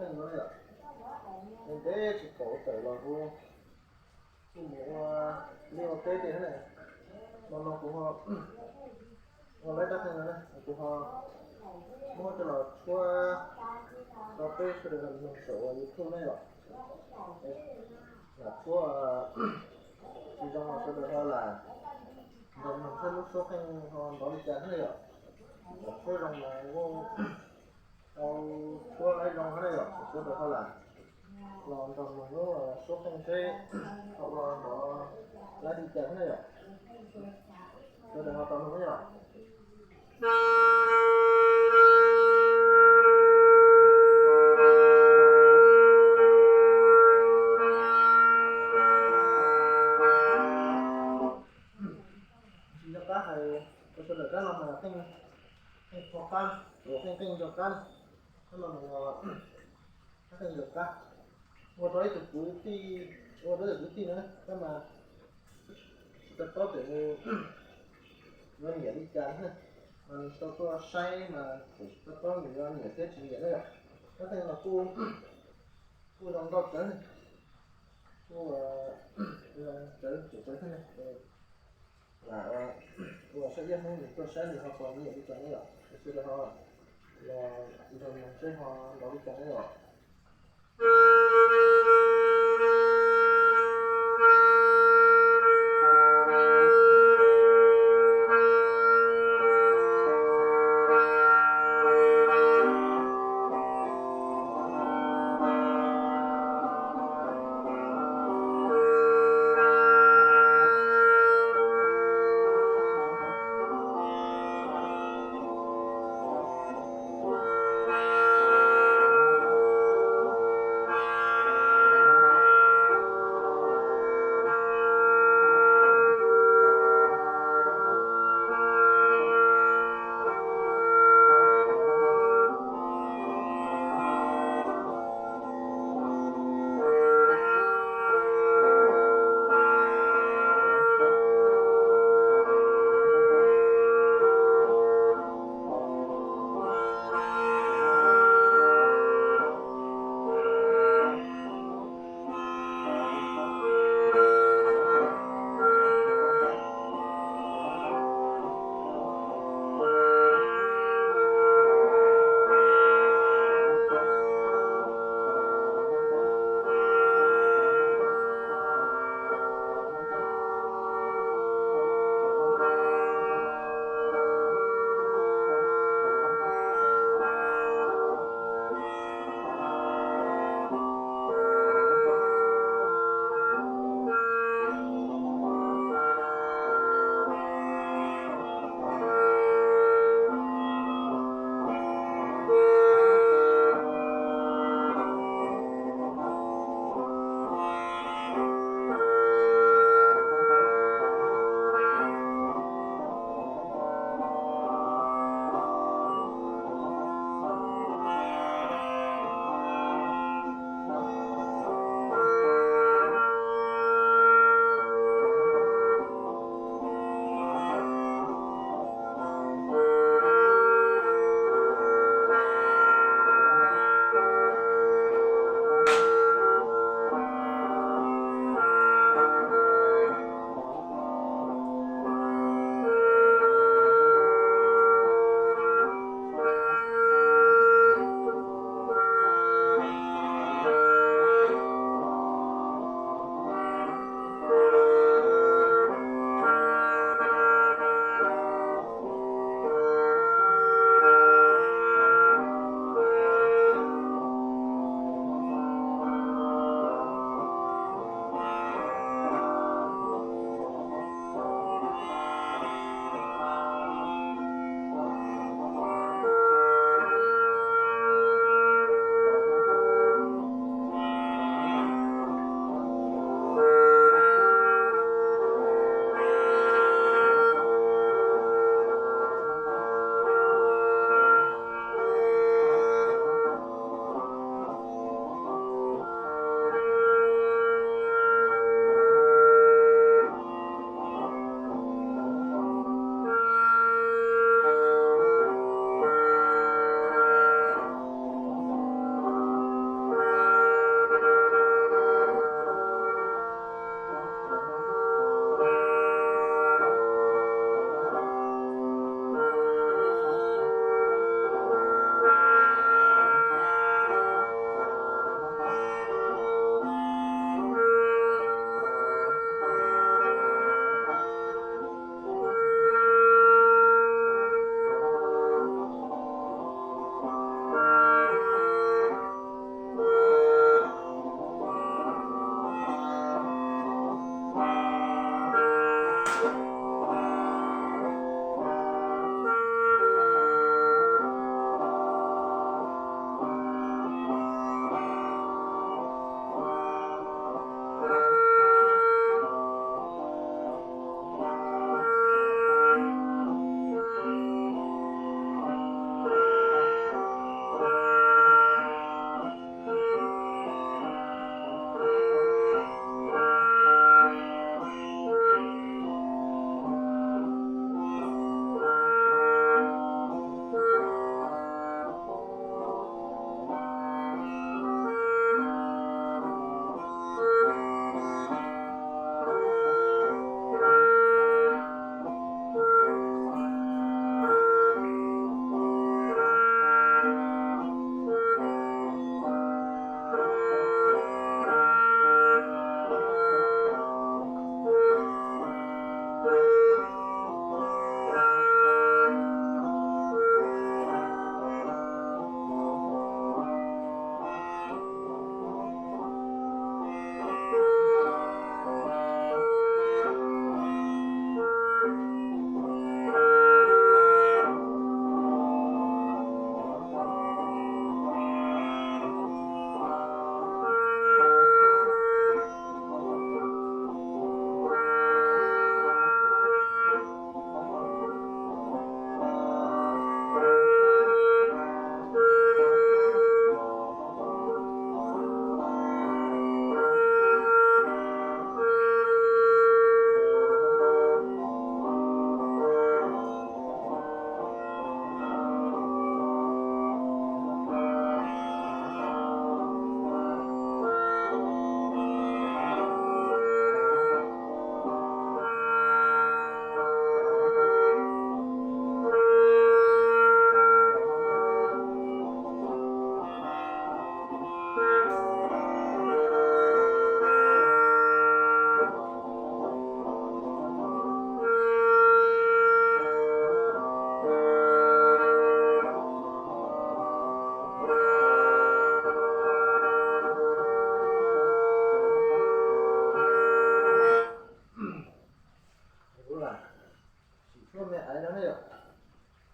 Yom, ntev tsis pom tawm los kuv kuj mus ua liaj ua teb tiag na. Hmo no kuv ho ua lawv rab qeej no na, kuv ho muab coj los tshuab rau peb sawv daws mloog saum YouTube na yom. Lam tshuab tsis zoo los sawv daws ho lam nrog mloog saib lub suab qeej ho nrov li cas thiab na yom. Lam tshuab zoo mas kuj tau tshuab zoo thiab na yom, sawv daws ho lam los nrog mloog lub suab qeej seb ho ua nrov laib li cas thiab na yom. Sawv daws ho tau mloog na yom. Tsis nco qab hais rau sawv daws, rab no mas qeej, qeej qho qab, qeej, qeej nco qab na. Rab no mas rab qeej nco qab, ua rau ib tug kwv tij, ua rau ib tug kwv tij no na, tab mas tsis tau paub tias nws yuav nyiam li cas na, mas nws tsis tau tuaj saib mas tseem tsis tau paub nws yuav nyiam thiab tsis nyiam na yom. Rab qeej no kuj, kuj zoo nkauj tsawv na, kuj zoo tsawv, tsawv thiab na. Lam ua saib ib hnub nws tuaj saib nws ho puas nyiam li cas na yom, sawv daws ho los nrog mloog seb ho nrov li cas na yom.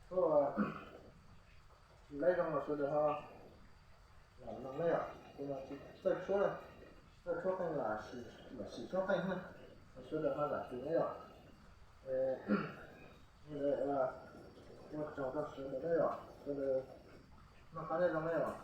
Thaum laib zoo los sawv daws ho lam noog na yom, tus no tsis txawj tshuab na, txawj tshuab qeej lam sim tshuab qeej na, sawv daws ho zam txim na yom. Ua tsaug rau sawv daws na yom, sawv daws noj qab nyob zoo na yom.